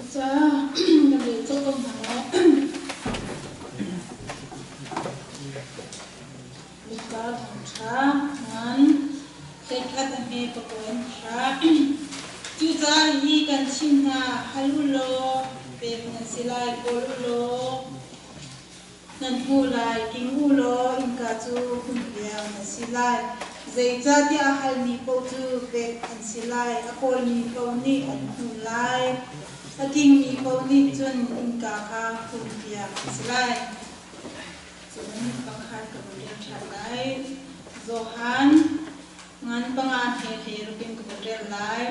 Cucaah kan rel colh ko hna lai. Luka thawngṭha ngan 11 a hme pakuan hra. Cucaah hi kan chim hna, hal u law pek nan si lai, kawl u law Nan hmuh lai, king u law innka cu hunpiak na si lai. Zeicahtiah a halmi paoh cu pek an si lai, a kawlmi paoh nih an hmuh lai, a kingmi paoh nih cun innka kha hunpiak an si lai. Cun pakhat ka vun rel ṭhan lai. Johan ngan panga he hle rukin ka vun rel lai.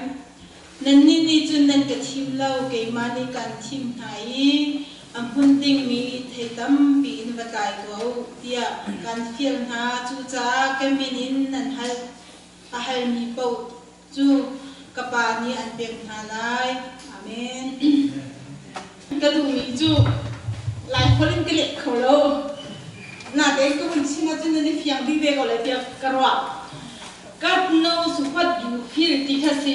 Nannih nih cun nan ka thim lo, keimah nih kaan thim hna i a hmun dingmi thei tampi in va tlai tuah u tiah kaan fial hna. Cucaah ka min in nan hal a halmi paoh cu ka Pa nih an pek hna lai. Amen. Ka duhmi cu Laiholh in ka leh kho lo. Natein ka vun chim ahcun nan i fiang dih ve ko lai tiah ka ruah. God knows what you feel ti kha si.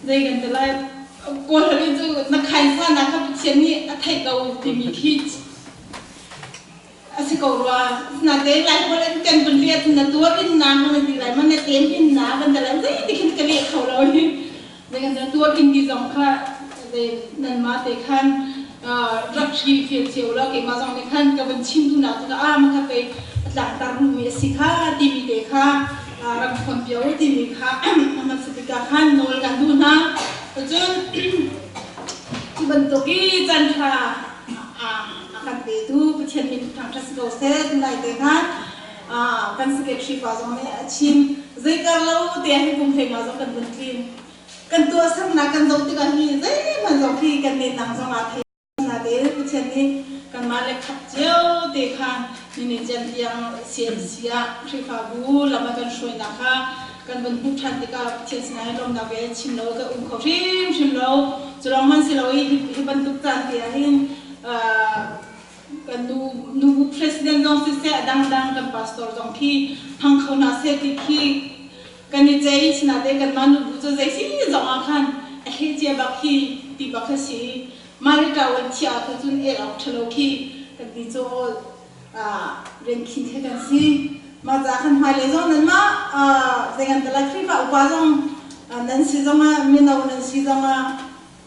Zei kan ti lai? Kawl holh in cu na khainsa nak kha Pathian nih a theih ko timi khi a si ko rua. Natein Laiholh in kan vun leh ahcun na tuar in na kan ti lai ma na tem in na kan ti lai zei ti khin ka leh kho lo hi. Zei kan ti tuar in ti zong kha zei nanmah te khan rak hri fil cio law keimah zong nih khan ka vun chim duhnak cu ah ma kha pei a tlangtar duhmi a si kha timi te kha rak thawn pio timi kha hmasa bik ah khan nawl kan duh hna. Cun cu bantuk i caan ṭha a kan petu Pathian min thangṭhat si ko seh tunai te khan kan secretary pa zong nih a chim zeikar lo te hi kum hlei nga zong kan vun tlin kan tuahsernak kan zoh tikah hi zeihmanh zong khi kan nehnang zong aa thei natein Pathian nih kanmah le khat cio te khan ninin cian tiang CMC ah Khrihfabu lam a kan hruainak kha kan vun hmuh ṭhan tikah Pathian sinah hin lawmnak bia chim lo ka um kho hrimhrim lo. Cu lawng hmanh si lo i hi bantuk caan te ah hin kan nu nubu president zong siseh a dangdang kan pastor zong khi hmang kho hna seh ti khi kan i cei sinate kanmah nubu cu zei si zong ah khan a hleh cia bak khi ti bak kha si mah le ṭawan thiah ah cun el awk ṭhalo khi kan ti cu rian khin kha kan si mah ca khan hmailei zong nanmah zei ngan te lai Khrihfa upa zong nan si zongah mino nan si zongah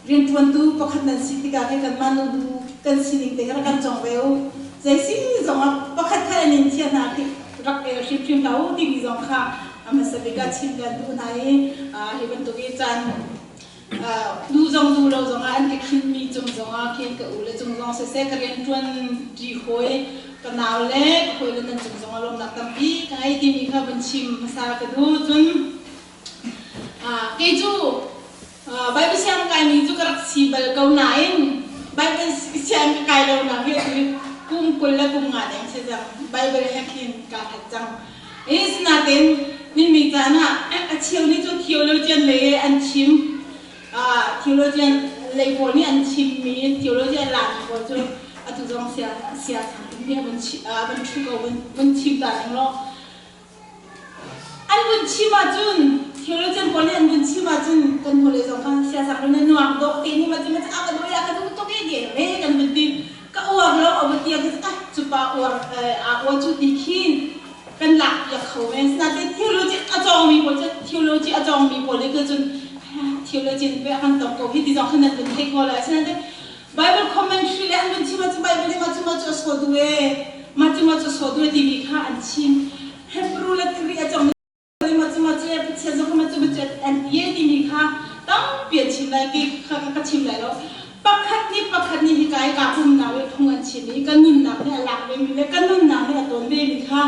rianṭuantu pakhat nan si tikah khin kanmah nubu kan sining te kha rak kan cawng ve u. Zei si zongah pakhat khat an in thiah hna khi rak el hrimhrim hlah u timi zong kha a hmasa bik ah chim kan duh hna i hi bantuk i caan nu zong duh lo zongah an ka khinmi cung zongah khin ka u le cung zong siseh ka rianṭuan ṭi hawi ka nau le ka hawi le nan cung zongah lawmnak tampi ka ngei timi kha vun chim hmasa ka duh. Cun kei cu Bible siang kaimi cu ka rak si bal ko nain Bible siang ka kai lonak hi atu kum 20 le kum nga deng si cang. Bible he khin kaa hlat cang. I sinain ninmi caan ah a cheu nih cu theologian lei an chim. Theologian lei pawl nih an chimmi theologian lami pawl cu atu zong sia sia sang in hi van van ṭhu ko van chim ta ning law An vun chim ahcun theologian pawl nih an vun chim ahcun kan hawile zong kha siasang in nuam dawh te nih ma cu ma a ka duh i a ka duh tuk i ti ve kan vun ti ka uar lo a vun ti ah cu pa uar aa uar cu ti khin kan lak piak kho men sinain theology a cawngmi pawl cu theology a cawngmi pawl nih cun theology pe a kan tong ko hi ti zong khan nan vun thei ko lai asinain Bible commentary le an vun chim ahcun Bible nih mah cu mah cu a sawh duh ee, mah cu mah cu a sawh duh ee timi kha an chim. Hebrew le Greek a cawngmi nih mah cu mah cu ee Pathian zong kha mah cu mah cu an ti ee timi kha tampi an chim lai kei kha ka chim lai lo. Pakhat nih pakhat nih hika i kaa pumnak i phung an chim i ka nunnak nih a lak vemi le ka nunnak nih a tawn vemi kha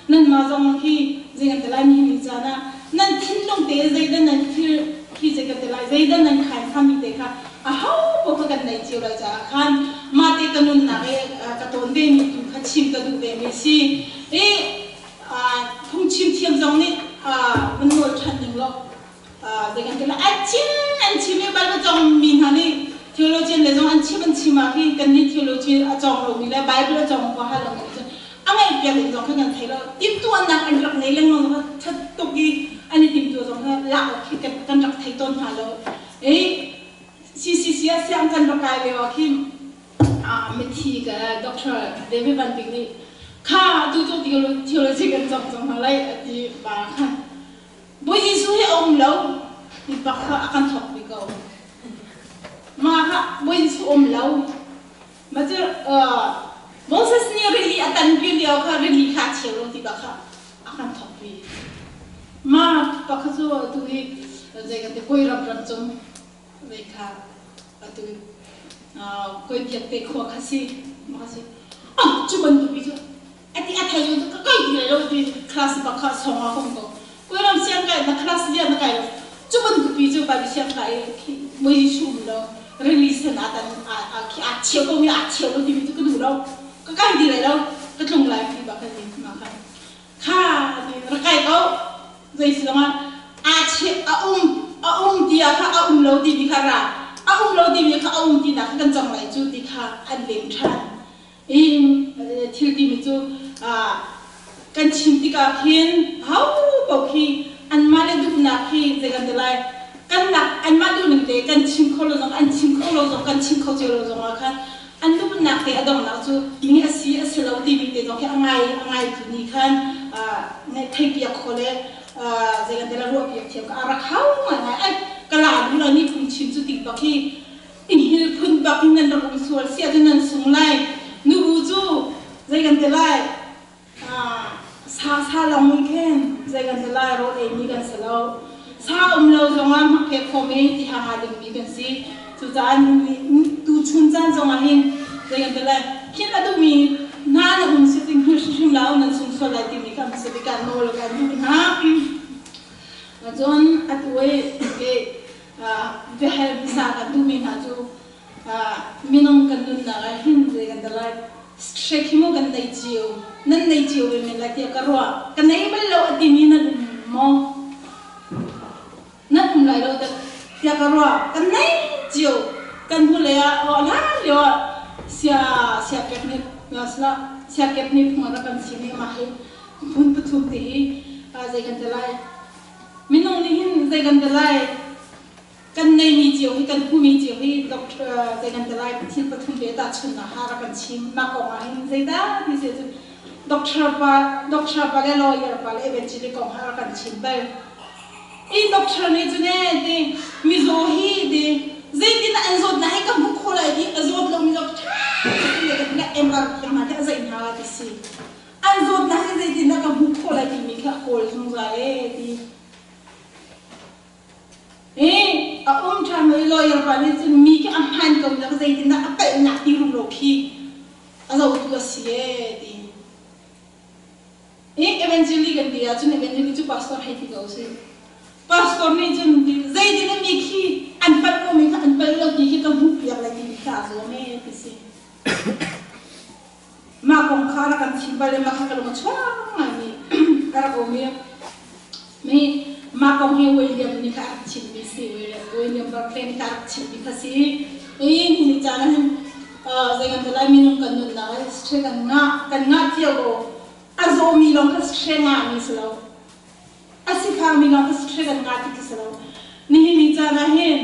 nanmah zong hi zei kan ti lai nihin ni caan ah nan thinlung te zeidah nan thil khi zei kan ti lai zeidah nan khainkhami te kha aho paoh kha kan nei cio lai caah khan mah te ka nunnak i ka tawn vemi tu kha chim ka duh vemi si i phungchim thiam zong nih van nawl ṭhan ning law zei kan ti lai an chim an chim i Bible cawng mi hna nih theologian le zong an chim an chim ah khi kan nih theology a cawng lomi le Bible a cawng huaha lomi nih cun a ngaihpiak ding zong kha kan thei lo timhtuahnak an rak nei lengmang kha ṭhat tuk i an i timhtuah zong kha lak awk khi kan rak thei tawn hna lo i CCC. Sia siang kan rak kai lio ah khin mithi ka Doctor David Van Bik nih kha tu tu theology kan cawng cang hna lai a ti ba khan Bawi Jesuh hi a um lo ti bak kha a kan thawk pi ko. Mah kha Bawi Jesuh um lo. Mah cu Moses nih rili a tanpi lio kha rili kha a cheu lo ti bak kha a kan thawk pi. Mah bak kha cu atu hi zei kan ti koi ram ram cung zei kha atu koi biak te khua kha si mah kha si. Ah cu bantuk pi cu ati a thei cu ka kai ti lai lo ti class bak kha song a hong ko koi ram siang kai na class lian na kai lo cu bantuk pi cu Bible siang kai khi moi sum lo release na tan a khi a cheu ko mi a cheu lo ti mi cu ka duh lo ka kai ti lai lo ka tlung lai ti bak ti ma kha kha ti ra kai ko zei si zong ah a che a um a um ti ah kha a um lo ti mi kha ra a um lo ti mi kha a um ti na kha kan cong lai cu ti kha an lem than I thil timi cu kan chim tikah khin ho paoh khi anmah le duhnak khi zei kan ti lai kan nak anmah duhning te kan chim kho lo zong an chim kho lo zong kan chim kho cio lo zong ah khan an duhnak te a donghnak cu mi a si a si lo timi te zong khi a ngai a ngaitu nih khan theihpiak kho le zei kan ti lai ruahpiak thiam ka a rak hau ngaingai ai ka la duh lo ni phungchim cu ti bak hi Ihil phun bak in nan rak um sual si ahcun nan sung lai. Nubu cu zei kan ti lai? Sa sa lawng in khin zei kan ti lai rawl ei mi kan si lo. Sa um lo zongah hmakphek khawm i ti hang aa dingmi kan si. Cucaah tu chun caan zongah hin zei kan ti lai? Khin a duhmi hna na um si ting hngil hrimhrim la nan sung sual lai timi kha hmasa bik ah nawl kan duh hna. Cun atu i Biahal hmasa kan duhmi hna cu minung kan nunnak ah hin zei kan ti lai strike hi maw kan nei cio nan nei cio ve men lai tiah ka ruah ka nei bal lo a timi nan um maw nan um lai lo tiah ka ruah kan nei cio kan hnulei ah hlan lio ah sia sia pek nih sia kep nih phung a rak kan chim i mah hi phun pathum te hi zei kan ti lai Minung nih hin zei kan ti lai kan neimi cio hi kan hmumi cio hi doctor zei kan ti lai thil pathum te tahchunnak ha rak kan chim mah kong ah hin zeidah ti si cun doctor pa doctor pa le lawyer pa le evangelist kong ha rak kan chim bal i doctor nih cun e ti mizaw hi ti zeitin an zawtnak hi ka hmuh khawh lai ti a zawt lomi zong ṭha tein le MR tiang hna khi a zeih hna ti si An zawtnak hi zeitindah ka hmuh khawh lai timi kha a kawl zungzal ee ti. I a um ṭhan i lawyer pa nih cun mi khi a hmaan ko nak zeitindah a palhnak ti rumro khi a zohtu a si ee ti. I evangeli kan ti ahcun evangeli cu pastor hei ti ko sih. Pastor nih cun zeitin mi khi an palh ko mi kha an palh lo ti khi ka hmuh piak lai timi kha a zuam ee ti si. Mah kong kha rak kan chim bal i mah kha ka lung a chuak ngaimi a rak um i mi mah kong hi William nih kha a rak chimmi si William Barclay nih kha a rak chimmi kha si i ni caan ah hin zei kan ti lai minung kan nunnak ah hre kan ngah kan ngah cio ko a zawmi lawng kha hre ngahmi si lo a sifakmi lawng kha hre kan ngah ti khi si lo nihin ni caan ah hin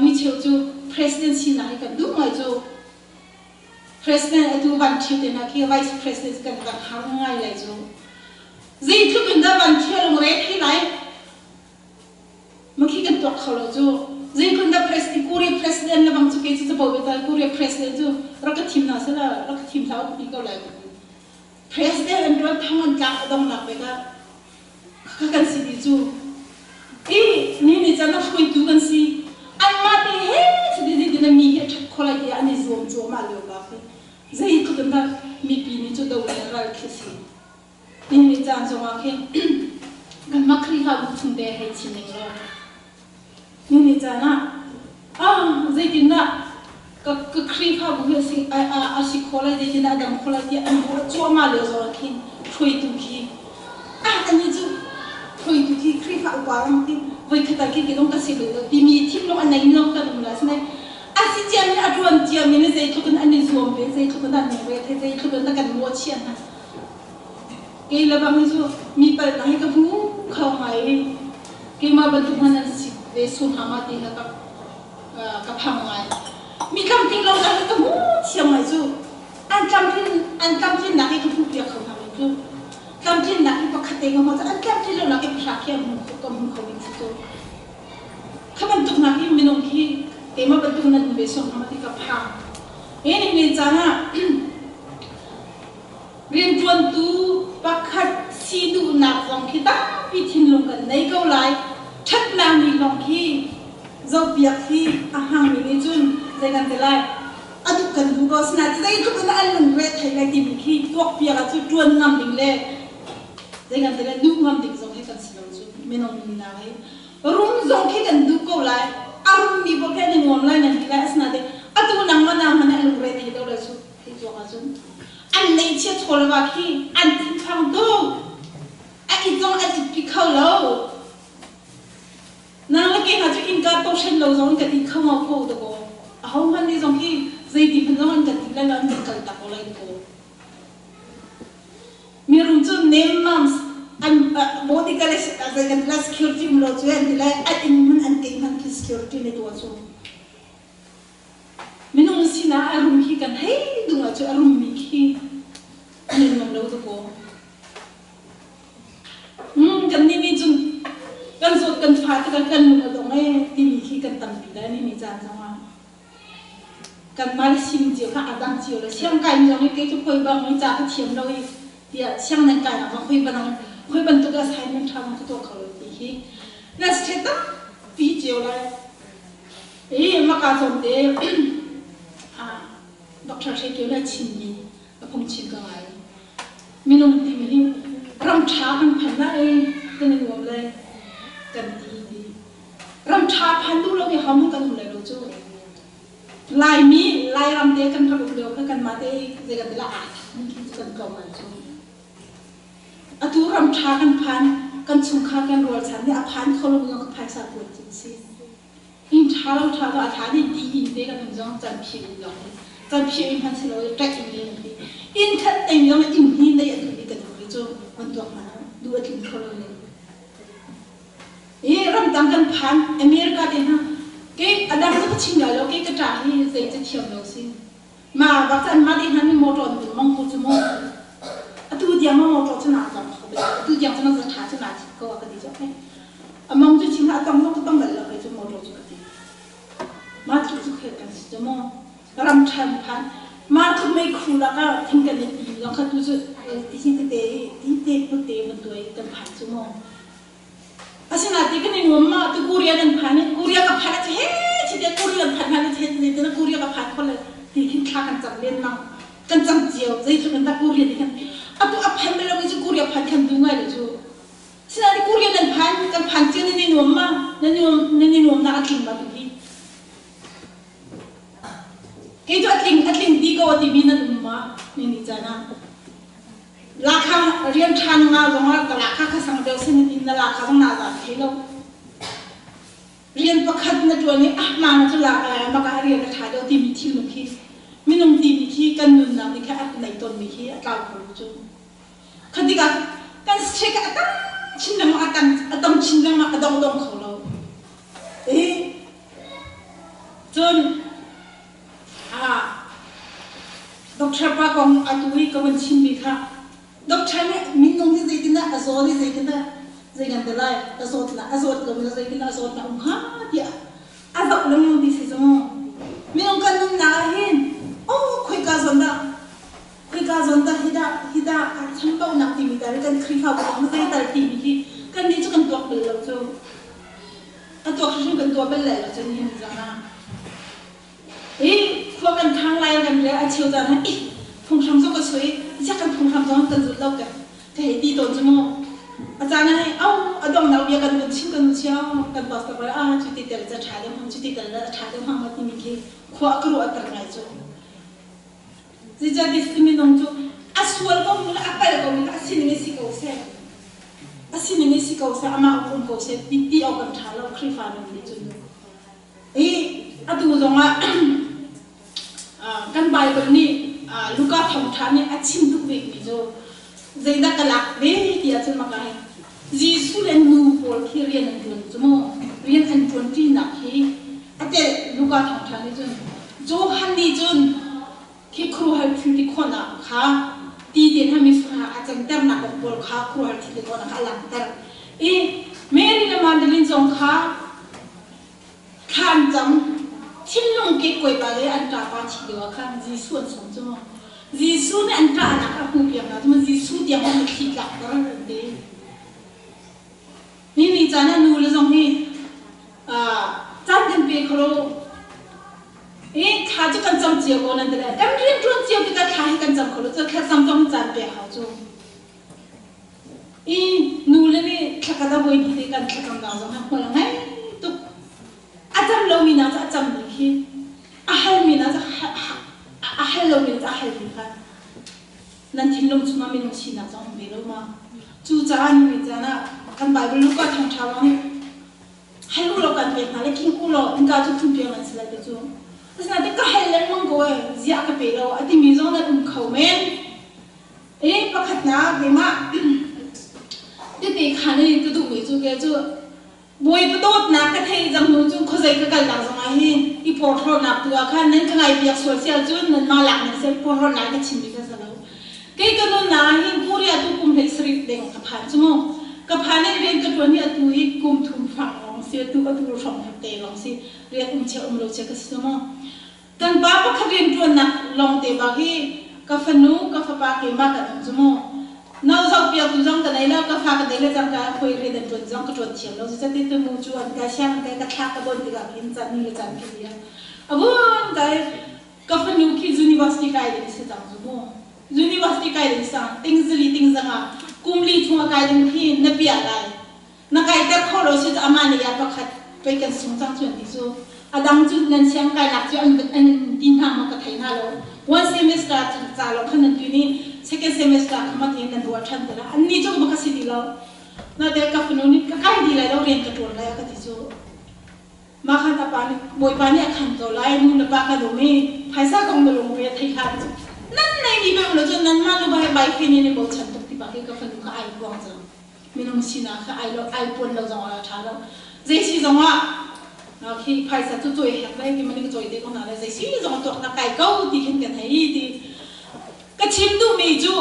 mi cheu cu president sinak hi kan duh ngai cu President atu van ṭhit te hna khi vice president kan rak har ngai lai cu. Zeitluk in dah van ṭhia lungre thei lai? Makhi kan tuak kho lo cu. Zeitluk in dah president Korea president le bang cu kei cu capo ve Korea president cu rak ka thim hna sela rak ka thim hlah ti ko lai. President an ṭuan thong an tlak a dongnak bik ah Kha kan si ti cu i ni nih cun a hruaitu kan si anmah te he cuti zeitin mi hi a ṭhat khawh lai tiah an i zuam cuahmah lio bak hi zeitluk in dah mipi nih cu do le ral khi si ni nih caan zongah khin kanmah Khrihfabu chung te hei chim ning law ni nih caan ah ah zeitindah ka ka Khrihfabu hi a si a si khawh lai zeitindah a dam khawh lai tiah an ruah cuahmah lio zongah khin hruaitu khi ah anih cu hruaitu khi Khrihfa upa ram ti voikhat ah khi ki dong ka si bal lo timi thinlung a nei mi zong kan um la asinain a si ciami a ṭuan ciami nih zeitluk in an i zuam ve zeitluk in an re thei zeitluk in kan mawhchiah hna kei le bang hi cu mi palhnak hi ka hmu kho ngai i keimah bantuk hmanh an si ve sur hnga ma ti kha ka ka phang ngai. Mi tlamtling lo nak hi ka hmu thiam ngai cu. An tlamtlin an tlamtlinnak hi ka hmuh piak kho hna lo cu. Tlamtlinnak hi pakhat te ka hmuh cu an tlamtlin lo nak hi pahra khi a hmu ka hmu kho ding si cu. Kha bantuk nak hi minung khi keimah bantuk nan um ve sawm hnga ti ka phang. He ning len caan ah Rianṭuantu pakhat si duhnak zong khi tampi thinlung kan nei ko lai. Ṭhatnak mi lawng khi zohpiak hi a hmangmi nih cun zei kan ti lai? A duh kan duh ko. Asinain zeitluk in an lungre thei lai timi khi tuakpiak ahcun ṭuan ngam ding le zei kan ti lai duh ngam ding zong hi kan si lo cu minung nunnak hi. Rum zong khi kan duh ko lai. A rummi paoh khi an i nuam lai nan ti lai. Asinain atu nangmah na hmanh an lungre thei lo lai cu. Thei cawk ahcun an neihchia chawlva khi an thinphang tuk. A it zong an itpi kho lo. Nang le kei hna cu innka tohren lo zong in kan it kho ngo ko dakaw. Aho hmanh nih zong khi zeiti hmanh zong an kan ti lai lo an kan kal tak ko lai dakaw. Mirum cu nemmam an bodyguard zei kan ti lai security um lo cu an ti lai a inn hmun an kei hmanh khi security ne tuah cu. Minung sinah a rum hi kan hei dung ahcun a rummi khi an in ngam lo dakaw. Kannih nih cun kan zawt kan fa tikah kan lung a dong ee timi khi kan tampi lai ni caan zongah. Kanmah le sim cio kha a dang cio le siang kai zong hi kei cu khoi bang i ca ka thiam lo i tiah siang nan kai nak zong khoi banang khoi bantuk assignment ṭha zong ka tuah kho lo ti hi na step tampi cio lai. Hi maka zawnte Dr. Hre Kio le chimmi a phungchim ka ngai. Minung timi hi ram ṭha kan phan lai kan i nuam lai kan ti ti. Ram ṭha phan duh lo mi hohmanh kan um lai lo cu. Laimi Lairam te kan rak um lio kha kanmah te zei kan ti la aa cu kan tlawm ngai cu. Atu ram ṭha kan phan kan chungkhar kan rualchan nih a phan kho lo mi zong phaisa kuat cu a si. Inn ṭha lo ṭha lo a thla nih ti inn te kan um zong can phih in lawng in can phih in hman si lo i ṭaih in len ti inn khat teng zong inn hni nei a duh mi kan um i cu van tuak hmanh ah duh a tling kho lo ning. Hi ramdang kan phan America te hna ke a dang cu ka chim lai lo ke ka ṭa hi zei ca thiam lo si ma bak can ma te hna ni motor an vun mong ko cu mu atu tiang ma motor cu na zong kho bel atu tiang cu na za ṭha cu na thit ko a ka ti cu Among cu chim a tong zong ka tong bal lo kei cu motor cu ka ti. Mah tluk cu khel kan si cu mu. Ram ṭhan phan. Mah tluk mei khu lakah thing kan i ti zong kha tu cu ti hi tete ti te put te van tuai kan phan cu mu. Asinain ti kan i nuam ma tu Korea kan phan i Korea ka phan ah he chite Korea kan phan hna he te na Korea ka phan khol le ti khin thla kan cam len mang kan cam cio zeitluk in dah Korea ti khan atu a phan bal lo mi cu Korea phan khan du ngai lo cu Sinain Korea nan phan kan phan cio nan i nuam ma? Nan i nuam nan i nuamnak a tling ma tu hi? Kei cu a tling a tling ti ko a timi nan um ma? Ni ni caan ah. Lakha rian ṭha na ngah zong ah ka lakha kha sang deuh sin in na lakha zong naa zat thei lo. Rian pakhat na ṭuan i ah ma na cu lak maka rian a ṭha deuh timi thilnung khi minung timi khi kan nunnak nih kha a nei tawnmi khi a tlau kho lo cu. Kha tikah kan strike a tam chin lengmang a tam a tam chin lengmang a dong dong kho lo. I cun Doctor pa kong atu i ka vun chimmi kha doctor nih minung hi zeitindah a zaw i zeitindah zei kan ti lai a zawt la a zawt lo na zeitindah a zawt na um hnga tiah a zoh lengmang ti si cu minung kan nunnak ah hin oh khoika zawn dah Khika zawn dah hi dah hi dah a chambaunak timi tal kan Khrihfabu zong zeital timi hi kannih cu kan tuak bal lo cu. A tuak hrimhrim kan tuah bal lai lo cu nihin zong ah. Hi khua kan khang lai kan le a cheu caan ah ih phunghram zong ka sui ziak kan phunghram zong kan zul lo ka ka hei ti tawn cu mu. A caan ah hei au a donghnak bia kan vun chim kan vun chiao kan pastor pa ah cu ti tel ca ṭha deuh hang cu ti tel a ṭha deuh hang ma timi khi khua a ka ruah ter ngai cu. Zeicahtiah minung cu a sual ko mi le a palh ko mi kha a sining i si ko seh, a sining i si ko seh, amah um ko seh ti ti awk kan ṭha lo Khrihfa nun nih cun. Hi atu zongah kan Bible nih Luka thawngṭha nih a chim tuk bikmi cu zeidah ka lak ve ti ahcun maka hi Jesuh le nu pawl khi rian an ṭuan cu mu rian an ṭuan ṭinak hi a telh Luka thawngṭha nih cun. Johan nih cun khi khuaruahhar thil ti khawhnak kha ti te hna mifung ah a canternak kong pawl kha khuaruahhar thil ti khawhnak kha a langhter. I Mary le Magdalene zong kha thla an cam. Thinlung kekkuai pa le an ṭapa thi lio ah khan Jesuh an sawm cu mu. Jesuh nih an ṭahnak a hmuhpiak hna cu mu. Jesuh tiang an mitthli tlakter an ti. Ni ni caan ah nu le zong hi caan kan pe kho lo. I thla cu kan cam cio ko nan ti le kan rian ṭuan cio tikah thla hi kan cam kho lo. Cu thlacam zong caan pek hau cu. I nu le nih thlakhat ah voi hnih te kan thlacamnak zong hi hmual a ngei tuk. A cam lomi nak cu a cammi khi a halmi nak cu a hal lomi nak cu a halmi kha nan thinlung chungah minung sinak zong um ve lo ma. Cucaah ni caan ah kan Bible Luka thawngṭha lawng nih hal u law kan pek hna le king u law innka cu thum piak nan si lai ti cu. Asinain ka hal lengmang ko ee ziah ka pe lo a timi zong nan um kho men. E pakhatnak keimah tete khan in ka duhmi cu ke cu Bawipa dawtnak ka theih cang hnu cu khuazei ka kalnak zongah hin i porhlawtnak tu ah khan nan ka ngaipiak sual si ahcun nanmah lak nan si porhlawtnak ka chimmi kha si lo. Kei ka nunnak ah hin Korea tu kum 17 deng ka phan cu mu. Ka phan in rian ka ṭuan hi atu hi kum thum fang lawng si atu atu hrawng te lawng si rian um chia um lo chia ka si cu mu. Kan pa pakhat rianṭuannak lawngte bak hi ka fanu, ka fapa keimah kan um cu mu. No zohpiaktu zong ka nei lo, ka fa ka nei le cangka khuai rian an ṭuan zong ka ṭuan thiam lo. Cucaah tu mu cu an kai siang an kai ka thla ka bon tikah khin caan ni le caan khi dia. A vun kai ka fanu khi university kai ding si cang cu mu. University kai ding sang ting zali ting zanga kum li chung a kai ding khi na piah lai. Na kaiter kho lo si cu amah nih ya pakhat pei kan sung cang cu an ti cu. A dang cu nan siang kainak cu an an ti hna maw ka thei hna lo. One semester cu ca lo khan nan tuin i second semester kha mat in nan ruah ṭhan te la. Annih cu ka si ti lo. Na te ka fanu nih ka kai di lai lo rian ka ṭuan lai a ka ti cu. Mah khan a pa nih Bawipa nih a khan ko lai nu le pa kan um i phaisa kong na lungre a thei hlah ti cu nan nei mi beu lo cun nanmah nu bai bai fe nih bochan tuk ti bak i ka fanu kha ai puang cang. Minung sinak kha ai lo ai puan lo zong ah a ṭha lo. Zei si zong ah khi phaisa cu cawi hek le ki mani ka cawi te ko hna le zei si zong tuak na kai ko ti khin kan hei ti. Ka chim duhmi cu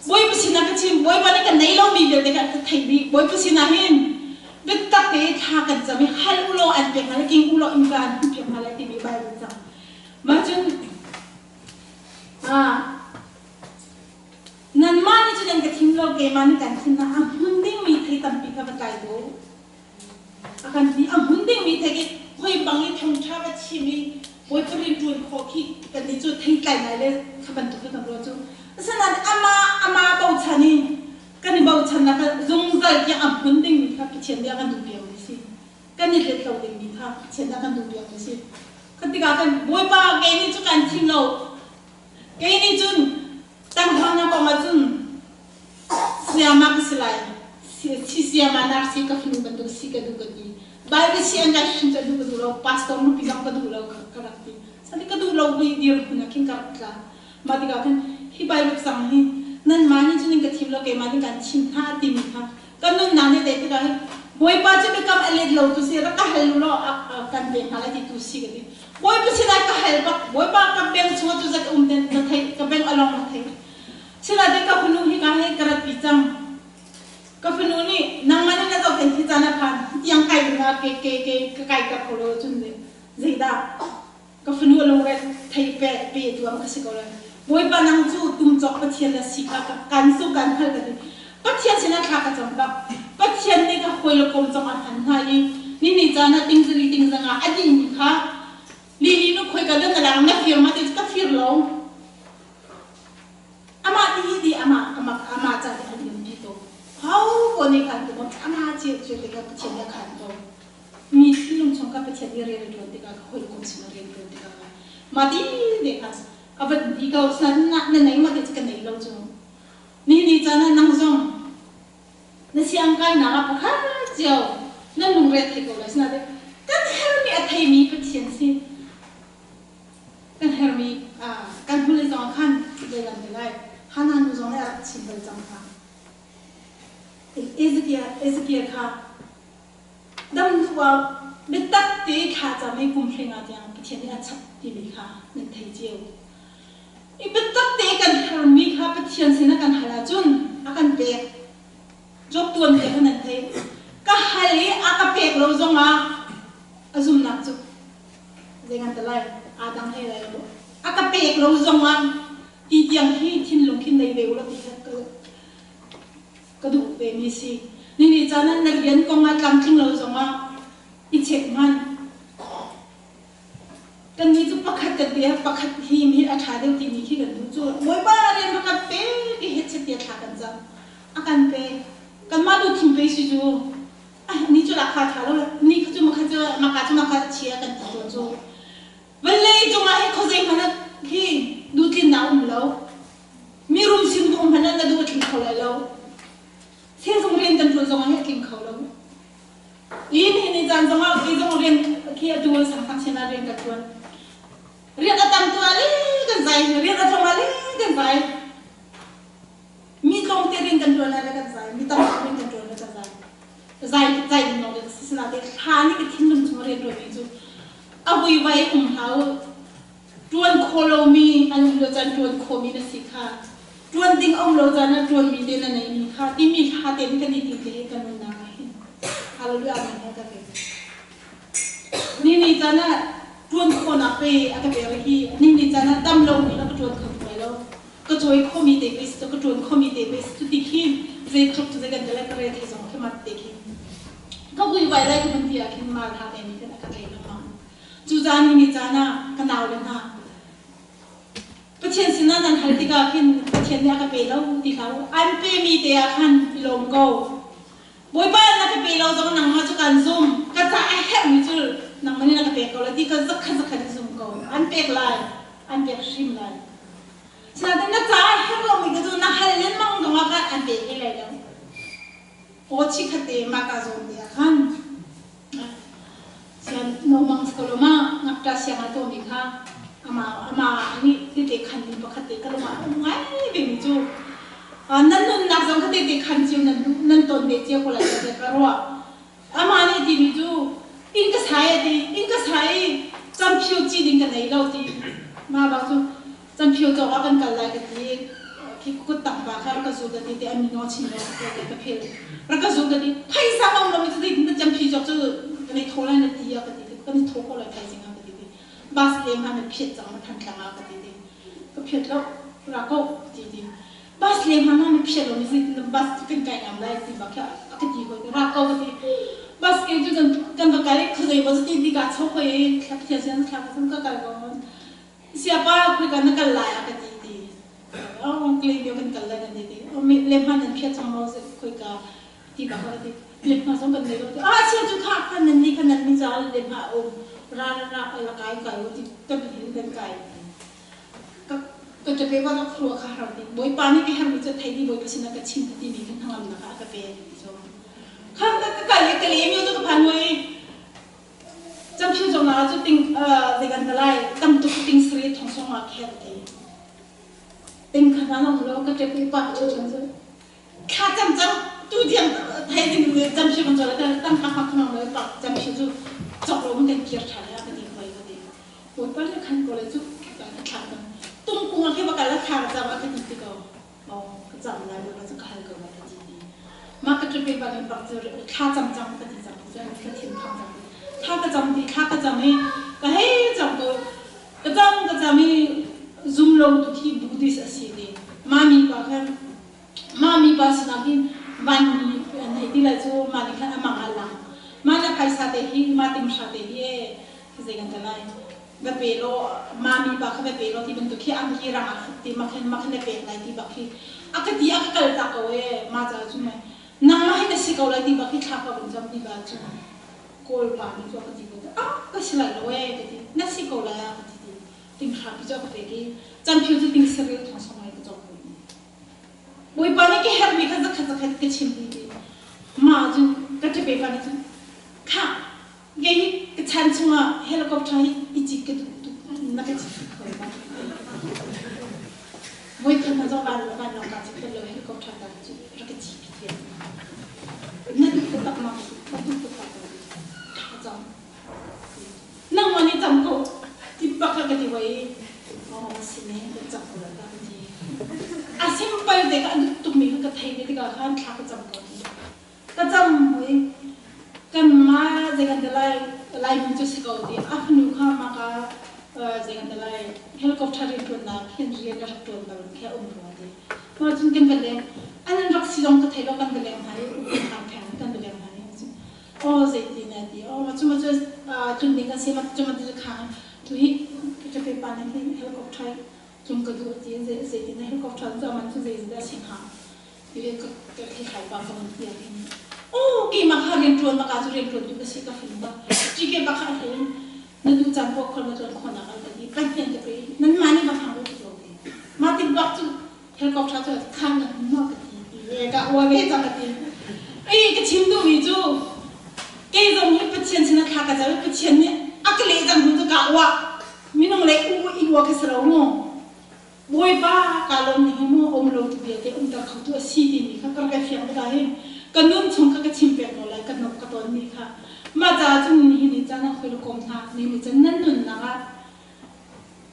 Bawipa sinah ka chim Bawipa nih kan nei lomi vialte kha ka theih dih. Bawipa sinah hin biatak te thla kan cam i hal u law an pek hna lai king u law innka an hun piak hna lai timi Bible cang. Mah cun Nanmah nih cun nan ka thim lo, keimah nih kan thim hna. A hmun dingmi thei tampi kha va tlai u. A kan ti. A hmun dingmi thei khi khoi bang i thawngṭha va chim i Bawipa rian ṭuan khawh khi kannih cu thei tlai ngai le kha bantuk khi kan ruah cu. Asinain amah amah bochan i kan i bochannak kha zungzal tiang a hmun dingmi kha Pathian nih a kan duhpiakmi a si. Kan i let lo dingmi kha Pathian nih a kan duhpiakmi a si. Kha tikah khan Bawipa kei nih cu kan thim lo. Kei nih cun tangthawngnak kong ahcun sayama ka si lai. Si sayama nak si ka fanu bantuk si ka duh ka ti. Bible si an kai hrim cu a duh ka duh lo. Pastor nupi zong ka duh lo ka rak ti. Sani ka duh lo mi dirhmun ah khin ka rak tla. Mah tikah khan hi Bible cang hi nanmah nih cun in ka thim lo keimah nih kaan thim hna timi kha Kan nunnak nih zei tikah hin Bawipa cu biakam a let lo tu si rak ka hal u law kan pe hna lai ti tu si ka ti. Bawipa sinah ka hal bak Bawipa ka beng chungah cu zat um ten na theih ka beng along na theih. Sinain ka fanu hi ka hei ka rat pi cang. Ka fanu nih nangmah nih na zohkhenh hi caan a phan tiang kai ding ah ke ke ke ka kai ter kho lo cun zeidah Ka fanu a lungre thei pe pe tu am ka si ko lai. Bawipa nang cu tumcawk Pathian na si kha kan su kan hngal ka ti. Pathian sinah thla ka cam bak. Pathian nih ka hawi le kom zong a hman hna i ni ni caan ah tingzali tingzang ah a dihmi kha Lili nu khoi ka dan na lang na fir ma ti ka fir lo. Amah ti hi di amah amah amah ca ti an lim ti to. Hau ko nih khan tu amah ci ci te ka Pathian nih khan to. Mi thinlung chung ka Pathian nih rian a ṭuan tikah ka hawikom sinah rian ṭuan tikah mah ti ne kha a van ti ko san na na nei ma ti cu ka nei lo cu ni ni caan ah nang zong na siang kainak ah pakhat cio na lungre thei ko lai sinain kan hermi a theimi Pathian si kan hermi kan hmule zong khan zeilam te lai Hana nu zong nih a rak chim bal cang kha Ezekiel Ezekiel kha Dam duh ah. Biatak te thlacam hi kum hringa tiang Pathian nih a chap timi kha nan thei cio. I biatak te kan hermi kha Pathian sinah kan hal ahcun a kan pek. Job tuan te kha nan thei. Ka hal i a ka pek lo zongah a zumnak cu zei ngan te lai aa dang hlei lai lo. A ka pek lo zongah ti tiang khi thinlung khin nei ve u law ti kha ka duh ve mi si. Nini caan ah na rian kong ah tlamtling lo zongah i check hmanh. Kannih cu pakhat kan ti pakhat hi mi a ṭha deuh timi khi kan duh cu Bawipa rian va kan pe ti hetchet tiah thla kan cam. A kan pe. Kanmah duh thim pe si cu. Ah, ni cu lakha ṭha lo ni kha cu makha cu maka cu maka chia kan ti tawn cu. Vawlei cungah hi khuazei hmanh ah hi duhtlinnak um lo. Mirum sin vung hmanh ah na duh a tling kho lai lo. Thilzung rian kan ṭuan zongah hi a tling kho lo. Inn hi ni caan zongah kei zong rian khi atu sangthang sin ah rian ka ṭuan. Rian a tam tu ah le kan zai, rian a tlawm ah le kan zai. Mi tlawmte rian kan ṭuan ah le kan zai, mi tam rian kan ṭuan le kan zai. Zai zai ding lawng si sinain thla nih ka thinlung chung rian ṭuanmi cu a vuivai um hlah u. Ṭuan khawh lomi an um lo caan ṭuan khawhmi na si kha. Ṭuan ding a um lo caan ah ṭuanmi te na neimi kha timi hla tein kan i ti te hi kan nunnak ah hin hallelujah amen he ka pe. Ni ni caan ah ṭuan khawhnak pe a ka pek hi ni ni caan ah dam lomi la ka ṭuan kho lai lo. Ka cawi khomi te pe si ka ṭuan khomi te pe si cu ti khi zeitluk cu zei kan te lai ka re thei zong khi mat te khi ka vuivai lai ka vun ti ah khin mal ha te nih khin a ka tlei lengmang. Cu caan ni caan ah ka naule hna Pathian sinah nan hal tikah khin Pathian nih a ka pe lo ti hlah u. An pemi te ah khan i lawm ko. Bawipa na ka pe lo zong nangmah cu kan zum. Ka ca a herhmi cu nangmah nih na ka pek ko lai ti kha zakhat zakhat i zum ko. An pek lai. An pek hrim lai. Sinain na ca a herh lomi kha cu na hal lengmang zongah khan an pe hlei lai lo. Aw chikhat te mah ka zawn te ah khan Nomang skoloma ngakṭa siang a tuahmi kha amah nih tete khan mi pakhat te ka lung ah a um ngai vemi cu nan nunnak zong kha tete khan cio nan duh nan ton ve cio ko lai tiah ka ruah. Amah nih timi cu inn ka sai a ti inn ka sai i camphio ci ding ka nei lo ti mah bak cu Camphio cawk ah kan kal lai ka ti. Khi kuttang pa kha rak ka zul ka ti te an mino chin lo ka ka phil. Rak ka zul ka ti. Phaisa ngam lo mi cu zeitin camphi cawk cu kan i tho lai na ti a ka ti. Kan i tho ko lai thaizing ah ka ti ti. Bus lem ha na phiat cang na Thantlang ah ka ti ti. Ka phiat lo ra ko ka ti ti. Bus lem ha na phiat lo mi zeitin bus cu kan kai ngam lai ti bak khi a ka ti hoi. Ra ko ka ti. Bus ke cu kan va kal i khuazei maw ti ti ka chok hoi i thla Pathian sin thla ka ka kal ko. Siapa khoi na kal lai a ka ti ti. Oh, klei kan kal lai nan ti ti. Oh, le hma nan phiat chang mo khoi ka ti ba ka ti. Le hma zong kan nei lo ti. Ah, sia cu kha khan nan ni khan nan mi ca le hma um ra ra ra la kai kai o ti kan hin kan kai. Ka ka te pe ba ka khruwa kha har ti. Boi pa ni ke har mi cha thei di boi pa sin ka chim ti mi kan thangam na ka ka pe ti so. Kha ka ka kai ka le mi to ka phan hoi. Camphio zong ah cu ting zei kan ti lai tam tuk ting sari thong song ah kher ti ting kha na long lo ka ṭep i pa chu chun cu thla cam cam tu diang thai ding camphio kan cawla tam ka fa khong lo pa camphio cu chok lo kan kir ṭha le ka ti hoi ka ti bawipa le khan ko le cu ka thla cam tung kung ah khi va kal la thla ka cam a ka ti ti ko ka cam lai lo cu ka hal ko lai ka ti ti mah ka ṭipe bang in bak cu thla cam cang ka ti cang cu ka thin phang cang thla ka cam ti thla ka cam i ka hei cam ko ka cam ka cam i zum lo tu khi Buddhist a si ti mami pa khan mami pa sinah hin vanmi an hei ti lai cu mah nih khan amang a lang mah na phaisa te hi ma timhra te hi e zei kan ti lai va pe law mami pa kha va pe law ti bantuk khi angki rang ah ti makhin makhin na pek lai ti bak khi a ka ti a ka kal tak ko e ma ca cu mai nangmah hi na si ko lai ti bak khi thla ka vun cam ti ba cu kawl pa nih cu a ka ti ko ah ka si lai lo e ka ti na si ko lai a ka ti ti ting hra pi cu a ka pek i camphio cu ting saril thong song ai ka cawk ko Bawipa nih ka herhmi kha zakhat zakhat ka chim ti ti ma cu ka ṭape pa nih cun khah Kei hi ka chan chungah helicopter hi i cit ka duh tuk na ka cit kho ma? Voikhat hmanh zong van van lawng kaa cit bal lo helicopter ta cu rak ka cit pi tiah. Na duh taktak ma? Na duh taktak ma? Tha cang. ruah i aw si ne kan cam ko lai dah ka ti. A simple te ka an tukmi kha ka thei ve tikah khan thla ka cam ko. Ka cam hoi kanmah zei kan ti lai Laimi cu si ko ti a fanu kha maka zei kan ti lai helicopter rianṭuannak hin rian a rak ṭuan bal khi a um rua ti. Mah cun kan va leng an rak si zong ka thei lo kan va leng hna i uknak pheng kan va leng hna i aw zeiti na ti aw ma cu ma cu tlun ding kan si ma cu ma cu khang tu hi ka pe pa nih hin helicopter tlung ka duh ti zeiti na helicopter cu aman cu zei dah si hnga ti ka ka thlai pa ka mun ti hin oh keimah kha rian ṭuan maka cu rian ṭuan tu ka si ka fun ba ṭike ba kha hin na duh caan poah khol na ṭuan khawnak an ka ti pahnian ka pe nan mah nih ba khang lu ka ti ma tik bak cu helicopter cu khan na ma ka ti ka ua ve cang ka ti. Ei ka chim duhmi cu kei zong hi Pathian sin ah thla ka cam i Pathian nih a ka leh cang hnu cu ka uah minung le u i ua ka si lo mu. Bawipa ka lawm ning hi mu um lo tu vialte umter kho tu a si timi kha ka rak i fiang tikah hin ka nun chung kha ka chim pek ko lai ka nok ka tawn mi kha. Mah caah cun nihin ni caan ah hawi le kom hna nihin ni caan nan nunnak ah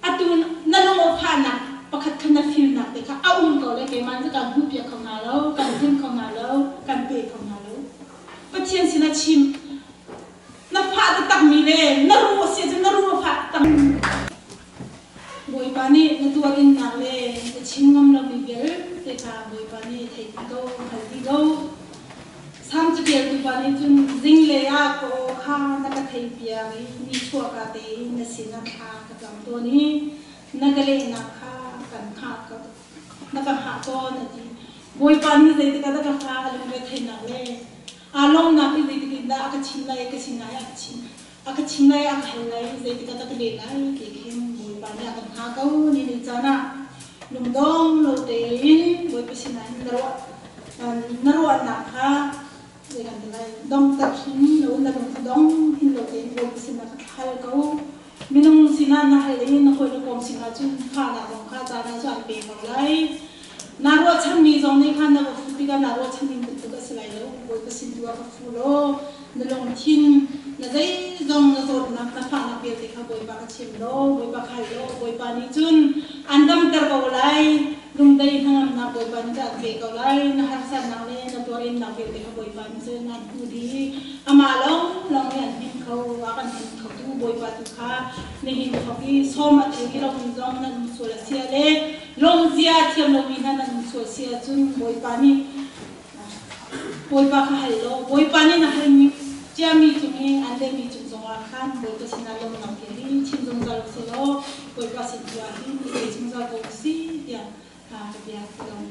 atu na lung aw phahnak pakhat kha na filnak te kha a um ko le keimah cu kan hmuhpiak kho hna lo, kan hnem kho hna lo, kan pe kho hna lo. Pathian sinah chim na fah taktakmi le na ruh a si ahcun na ruh a fah taktak. Bawipa nih na tuarinnak le na chim ngam lomi vialte kha Bawipa nih thei dih ko, hngal dih ko. Salm caṭialtu pa nih cun zinglei ah ka aw kha na ka theihpiak i nichuahka tein na sinah thla ka cam tawn i na ka lehnak kha kan hngah na ka hngah tawn a ti. Bawipa nih zeitik ah dah ka fa a lungretheihnak le aa lawmhnak hi zeitik in dah a ka chim lai, ka sinah a ka chim a ka chim lai, a ka hal lai, zeitik ah dah ka leh lai ti khin Bawipa nih a kan hngah ko. Ni ni caan ah lungdong lo tein Bawipa sinah hin na ruah na ruahnak kha zei kan ti lai dongter hin lo na lung kha dong hin lo tein Bawipa sinah ka hal ko. Minung sinah na hal i na hawi le kom sinah cun fahnak zong kha caan ah cun an pe ko lai. Naa ruahchanmi zong nih khan na va fuh tikah naa ruahchan ning bantuk a si lai lo. Bawipa sin tu ah va fu law na lungthin na zeizong na zawtnak na fahnak vialte kha Bawipa ka chim law Bawipa ka hal law Bawipa nih cun an damter ko lai. Lungdai hnangamnak Bawipa nih cun an pe ko lai. Na harsatnak le na tuarinnak vialte kha Bawipa nih cun an hmuh dih. Amah lawnglawng nih an hnim kho, a kan hnim khotu Bawipa tu kha nihin thawk i sawm a thei ti lomi zong nan um sual a si ah le lawmzia thiam lomi hna nan um sual si ahcun Bawipa nih Bawipa kha hal law Bawipa nih na halmi ciami cung i an lehmi cung zongah khan Bawipa sinah lawmnak bia hi chim zungzal u sih law Bawipa sin tu ah hin i pe zungzal ko u sih tiah ka bia ka dong.